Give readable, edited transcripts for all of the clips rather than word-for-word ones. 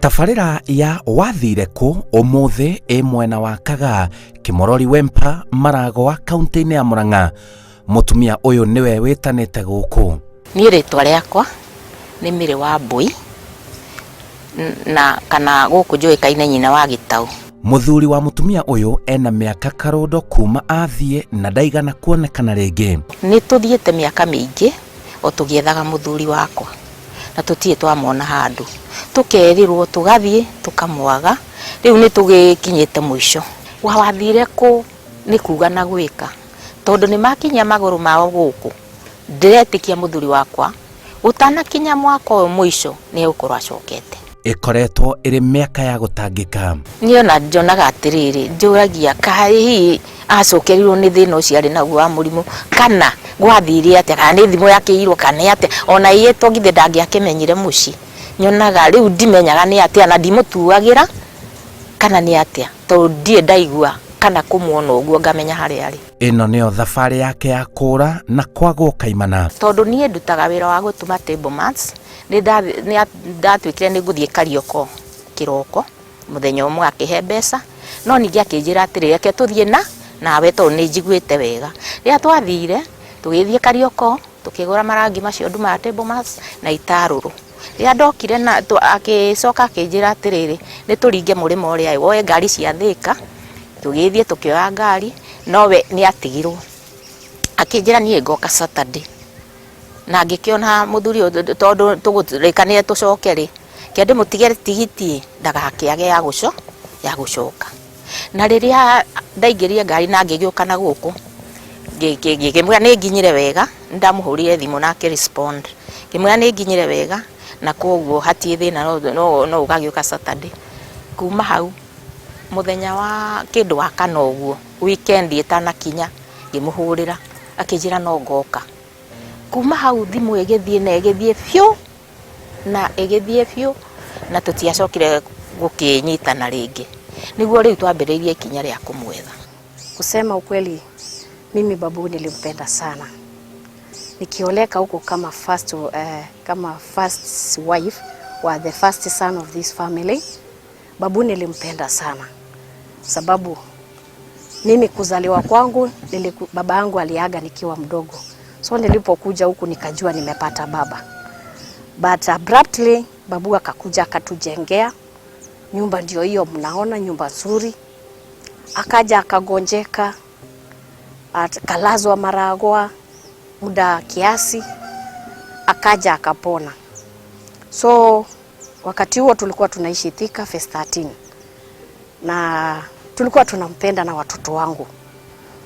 Tabarĩra ya wathire kũ ũmũthĩ ĩ mwena wa Kagaa Kĩmorori Wempa Maragwa kaunti-inĩ ya Murang'a. Mũtumia ũyũ nĩwe wĩtanĩte gũkũ. Niĩ rĩtwa rĩakwa nĩ Mary Wambui na kana gũkũ njũĩkaine nyina wa Gĩtaũ. Mũthuri wa mũtumia ũyũ ena mĩaka karũndo kuma athiĩ na ndaigana kuonekana rĩngĩ. Nĩ tũthiĩte mĩaka mĩingĩ o tũgĩethaga mũthuri wakwa na tũtirĩ twamona handũ, tũkerĩrwo tũgathiĩ tũkamwaga, rĩu nĩ tũgĩkinyĩte mũico. Wa wathire kũ nĩ kuga na gwĩka, tondũ nĩ makinyia magũrũ mao gũkũ, ndĩretĩkia mũthuri wakwa ũtanakinya mwaka ũyũ mũico nĩ egũkorwo acokete. Ĩkoretwo ĩrĩ mĩaka ya gũtangĩka. Niĩ ona njonaga atĩrĩrĩ, njũragia kaĩ hihi acokerirwo nĩ thĩna ũcio arĩ naguo wa mũrimũ, kana gwathire atĩa, kana nĩ thimũ yakĩirwo, kana nĩ atĩa, ona iyĩtwo githĩ ndangĩakĩmenyire mũciĩ. Nyonaga rĩu ndimenyaga nĩ atĩa na ndimũtuagĩra kana nĩ atĩa, tondũ ndirĩ ndaigua kana kũmuona ũguo ngamenya harĩa arĩ. Ĩno nĩyo thabarĩ yake ya kũũra na kwagwo kaimana. Tondũ niĩ ndutaga wĩra wa gũtuma table mats, nĩ ndatuĩkire nĩ ngũthiĩ Kariokor kĩroko mũthenya ũmwe akĩhe mbeca, no ningĩ akĩnjĩra atĩrĩ, reke tũthiĩ na nawe tondũ nĩ njiguĩte wega. Rĩrĩa twathire, tũgĩthiĩ Kariokor, tũkĩgũra marangi macio ndumaga table mats na itarũrũ. Rĩrĩa ndokire na agĩcoka akĩnjĩra atĩrĩrĩ, nĩ tũringe mũrĩmo ũrĩa ĩ, woe ngari cia Thĩka, tũgĩthiĩ tũkĩoya ngari, no we nĩ atigirwo. Akĩnjĩra niĩ ngoka Saturday. Na ngĩkĩona mũthuri ũyũ tondũ tũgũrĩkanĩre tũcoke rĩ, reke ndĩmũtigĩre tigiti ĩ, ndagakĩage ya gũcoka. Na rĩrĩa ndaingĩrire ngari na ngĩgĩũka na gũkũ, ngĩmwĩra nĩ nginyire wega, nĩ ndamũhũrĩire thimũ na akĩ respond. Ngĩmwĩra nĩ nginyire wega na koguo hatirĩ thĩna no ũgagĩũka Saturday. Kuma hau mũthenya wa kĩndũ wa kana ũguo, weekend ĩtanakinya, ngĩmũhũrĩra akĩnjĩra no ngoka. Kuma hau thimũ ĩgĩthiĩ na ĩgĩthiĩ biũ na ĩgĩthiĩ biũ na tũtiacokire gũkĩnyitana rĩngĩ. Nĩguo rĩu twambĩrĩirie ikinya rĩa kũmwetha. Kusema ukweli, mimi babu nilimpenda sana. Nikioleka huko kama first wife wa the first son of this family, babu nilimpenda sana. Sababu mimi kuzaliwa kwangu, baba yangu aliaga nikiwa mdogo. So nilipokuja huku nikajua nimepata baba. But abruptly babu akakuja akatujengea nyumba, ndio hiyo mnaona, nyumba nzuri. Akaja akagonjeka, akalazwa Maragwa muda kiasi, akaja akapona. So wakati huo tulikuwa tunaishi Thika Phase 13 na tulikuwa tunampenda na watoto wangu.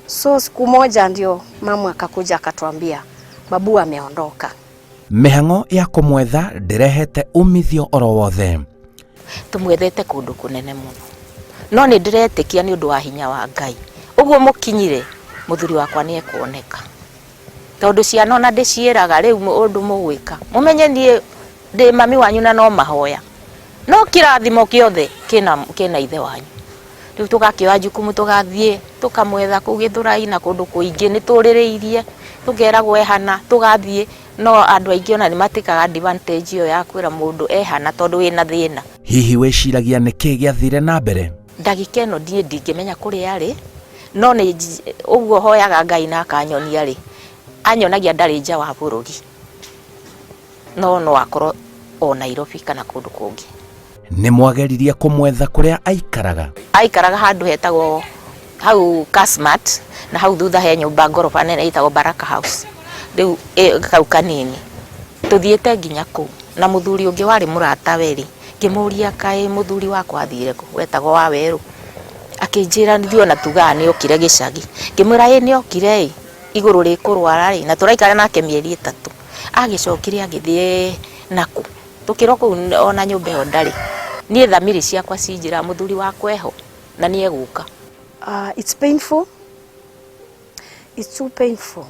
So siku moja ndio mama akakuja akatuambia babu ameondoka. Mĩhang'o ya kũmwetha ndĩrehete umithio oro wothe. Tũmwethete kũndũ kũnene mũno, no nĩ ndĩretĩkia nĩ ũndũ wa hinya wa Ngai ũguo mũkinyire mũthuri wakwa nĩ ekuoneka, tondũ ciana ona ndĩciĩraga rĩu ũndũ mũgwĩka mũmenye niĩ ndĩ mami wanyu na no mahoya, no kĩrathimo kĩothe kĩna ithe wanyu. Rĩu tũgakĩoya jukumu tũgathiĩ tũkamwetha kũu Gĩthũrai na kũndũ kũingĩ, nĩ tũrĩrĩirie tũkeragwo ehana, tũgathiĩ, no andũ aingĩ ona nĩ matĩkaga advantage ĩyo ya kwĩra mũndũ ehana tondũ wĩna thĩna. Hihi wĩciragia nĩkĩ gĩathire na mbere? Ndagĩka ĩno niĩ ndingĩmenya kũrĩa arĩ, no nĩ ũguo hoyaga Ngai na akanyonia rĩ, anyonagia ndarĩ nja wa bũrũri, no no akorwo o Nairobi kana kũndũ kũngĩ. Nĩ mwageririe kũmwetha kũrĩa aikaraga? Aikaraga handũ hetagwo hau Kasmat, na hau thutha he nyũmba ngoroba nene ĩtagwo Baraka House, rĩu kau kanini. Tũthiĩte nginya kũu na mũthuri ũngĩ warĩ mũratawe rĩ, ngĩmũria kaĩ mũthuri wakwa athire kũ, wetagwo Wawerũ. Akĩnjĩra ithuĩ ona tugaga nĩ okire gĩcagi. Ngĩmwĩra ĩ nĩ okire ĩ, igũrũ rĩkũrwara rĩ, na tũraikara nake mĩeri 3. Agĩcokire agĩthiĩ nakũ, tũkĩrwo kũu ona nyũmba ĩyo ndarĩ. Niĩ thamiri ciakwa cinjĩraga mũthuri wakwa eho na nĩ egũka. It's painful. It's too painful.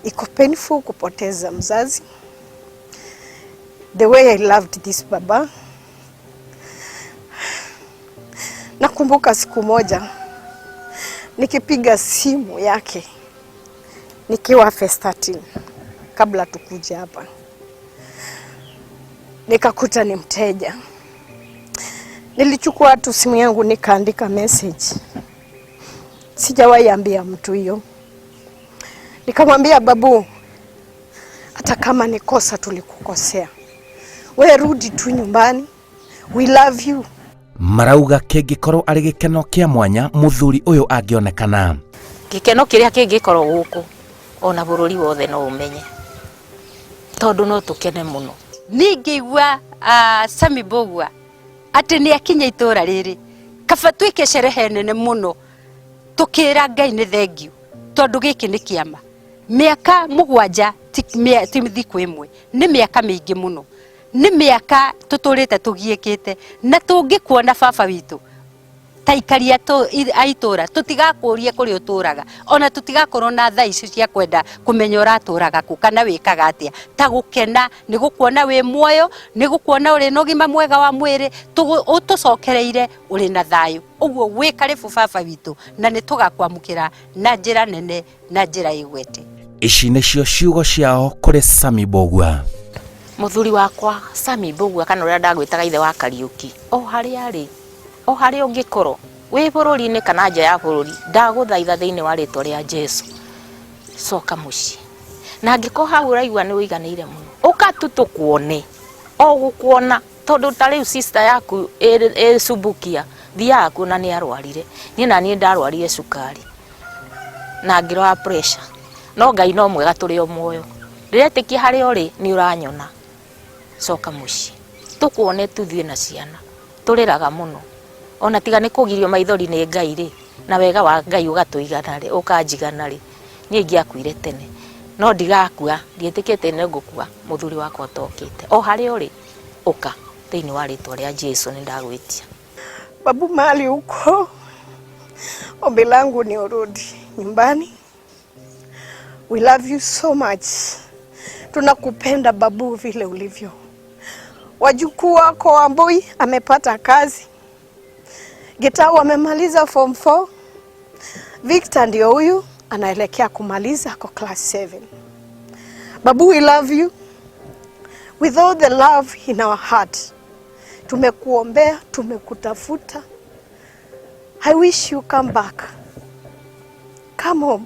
Iko painful kupoteza mzazi. The way I loved this baba. Nakumbuka siku moja nikipiga simu yake nikiwa Phase 13 kabla tukuje hapa, nikakuta ni mteja. Nilichukua tu simu yangu nikaandika message, sijawahi ambia mtu hiyo. Nikamwambia, babu, hata kama ni kosa tulikukosea, we rudi tu nyumbani, we love you. Marauga kĩngĩkorwo arĩ gĩkeno kĩa mwanya mũthuri ũyũ angĩonekana. Gĩkeno kĩrĩa kĩngĩkorwo gũkũ ona bũrũri wothe no ũmenye, tondũ no tũkene mũno. Niĩ ngĩigua Sammy Mbugua atĩ nĩ akinya itũra rĩrĩ, kaba twĩke sherehe nene mũno tũkĩra Ngai nĩ thengiũ, tondũ gĩkĩ nĩ kĩama. Mĩaka 7 ti thikũ ĩmwe, nĩ mĩaka mĩingĩ mũno, nĩ mĩaka tũtũrĩte tũgiĩkĩte, na tũngĩkuona baba witũ ta aikari a itũra tũtigakũrie kũrĩa ũtũraga, ona tũtigakorwo na thaa icio cia kwenda kũmenya ũratũraga kũ kana wĩkaga atĩa, ta gũkena nĩ gũkuona wĩ muoyo, nĩ gũkuona ũrĩ na ũgima mwega wa mwĩrĩ, ũtũcokereire ũrĩ na thayũ. Ũguo wĩ karibu baba witũ, na nĩ tũgakwamũkĩra na njĩra nene na njĩra ĩgwete. Ici nĩcio ciugo ciao kũrĩ Sammy Mbugua. Mũthuri wakwa Sammy Mbugua, kana ũrĩa ndagwĩtaga ithe wa Kariũki, o harĩa arĩ, o harĩa ũngĩkorwo wĩ bũrũri-inĩ kana nja ya bũrũri, ndagũthaitha thĩinĩ wa rĩtwa rĩa Jesu, coka mũciĩ. Na angĩkorwo hau ũraigua nĩ ũiganĩire mũno, ũka tu tũkuone, o gũkuona, tondũ ta rĩu sister yaku ĩ Subukia, thiaga kuo na nĩ arwarire. Niĩ na niĩ ndarwarire cukari na ngĩrwara pressure, no Ngai no mwega, tũrĩ o muoyo. Ndĩretĩkia harĩa ũrĩ nĩ ũranyona. Coka mũciĩ tũkuone, tuthiĩ na ciana. Tũrĩraga mũno, ona tiga nĩ kũgirio maithori nĩ Ngai rĩ, na wega wa Ngai ũgatũigana rĩ, ũkanjigana rĩ, niĩ ingĩakuire tene, no ndigakua. Ndiĩtĩkĩte nĩ ngũkua mũthuri wakwa ũtokĩte. O harĩa ũrĩ, ũka thĩinĩ wa rĩtwa rĩa Jesu, nĩ ndagwĩtia. Babu, mahali uko, ombi langu ni urudi nyumbani. We love you so much. Tunakupenda babu vile ulivyo. Wajukuu wako Wambui amepata kazi, Gitau amemaliza form 4, Victor ndio huyu anaelekea kumaliza kwa class 7. Babu, we love you with all the love in our heart. Tumekuombea, tumekutafuta. I wish you come back. Come home.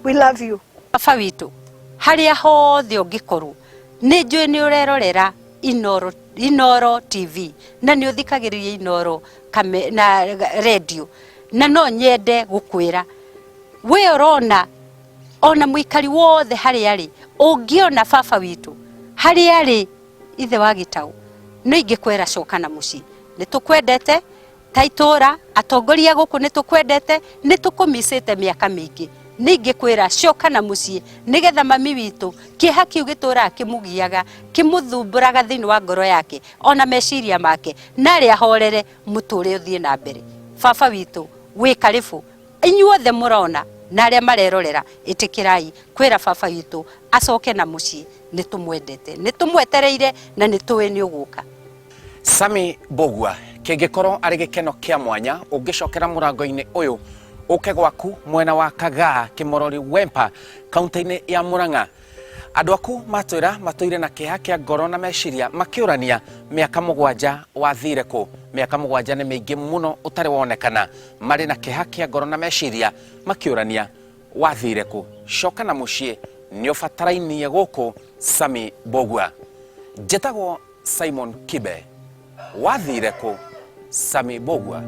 We love you. Baba witũ, harĩa hothe ũngĩkorwo, nĩ njũĩ nĩ ũrerorera Inoro, Inoro TV, na nĩ ũthikagĩrĩria Inoro kame, na radio, na no nyende gũkwĩra we ũrona ona mũikari wothe harĩa arĩ, ũngĩona baba witũ harĩa arĩ ithe wa Gĩtaũ, no ingĩkwĩra coka na mũciĩ. Nĩ tũkwendete ta itũra, atongoria gũkũ nĩ tũkwendete, nĩ tũkũmicĩte mĩaka mĩingĩ. Nĩ ingĩkwĩra coka na mũciĩ, nĩgetha mami witũ kĩeha kĩu gĩtũraga kĩmũgiaga, kĩmũthumbũraga thĩinĩ wa ngoro yake ona meciria make, na arĩa ahorere mũtũre ũthiĩ na mbere. Baba witũ wĩ karibu, inyuothe mũrona na arĩa marerorera, ĩtĩkĩrai kwĩra baba witũ acoke na mũciĩ. Nĩ tũmwendete, nĩ tũmwetereire, na nĩ tũĩ nĩ ũgũka. Sammy Mbugua, kĩngĩkorwo arĩ gĩkeno kĩa mwanya ũngĩcokera mũrango-inĩ ũyũ ũke gwaku mwena wa Kagaa, Kĩmorori Wempa, kaunti-inĩ ya Murang'a. Andũ aku matwĩra matũire na kĩeha kĩa ngoro na meciria makĩũrania mĩaka 7 wathire kũ. Mĩaka 7 nĩ mĩingĩ mũno ũtarĩ wonekana. Marĩ na kĩeha kĩa ngoro na meciria makĩũrania wathire kũ. Coka na mũciĩ, nĩ ũbatarainie gũkũ. Sammy Mbugua. Njĩtagwo Simon Kibe. Wathire kũ, Sammy Mbugua?